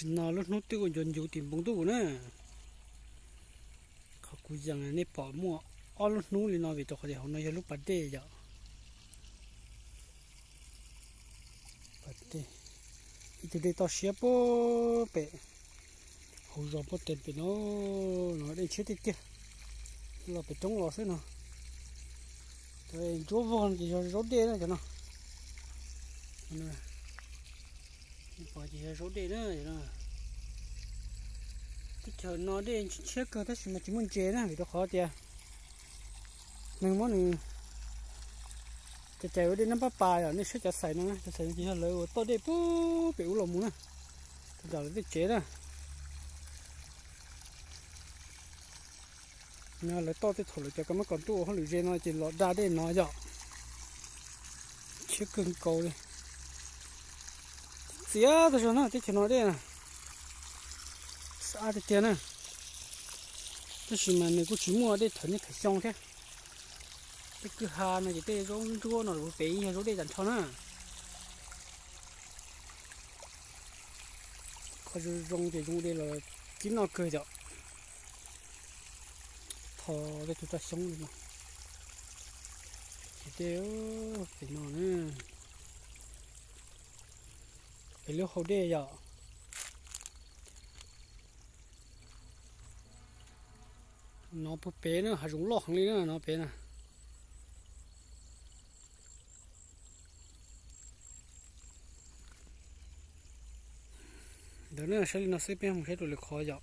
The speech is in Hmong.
No lub hnub twb ua ncuav ncuv tim npoo ntuj na. Qhov kuv yees nej pom muaj ob lub hnub li no vim rau qhov tias hauv no yog lub pas dej yom. Pas dej, ib tug dej toj siab puag pem hauv zos puag pem no, no dej ntshiab tiag tiag, los pem roob los xwb no. Cov ntsuab vog no ces yog zaub dej na cov no. Pom ces yog zaub dej na. Teb chaws no dej ntshiab kawg tab sis mas tsis muaj ntses na vim rau qhov tias neeg muab nws cais cais ua dej nab pab pas yom. Nej saib cov xais no, cov xais no ces yog lawv uas toj dej puag pem ub los mus na, rau nram lawv tej tsev na. No lawv toj tej thaum lawv cov kab mob kos ntuj ua hauj lwm ze no ces los da dej no yom. Ntshiab kawg nkaus li. Txiav tag zog na, teb chaws no dej na, xab tiag tiag na. Tab sis mas nws kuj tsis muaj dej thawm niaj thawm xyoo thiab. Tej kwj ha no ces tej zaub ntsuab no los pem yog zaub dej tag nrho na. Qhov zoo zoo ces zoo dej los kib noj kawg yom. Tho tej tug raj xyoob li no. Ces tej pem no na, pem lub hau dej yom. No puag pem na hav zoov loj heev li na no pem na. Ntawd na, saib li no xwb peb mus saib rau lwm qhov yom.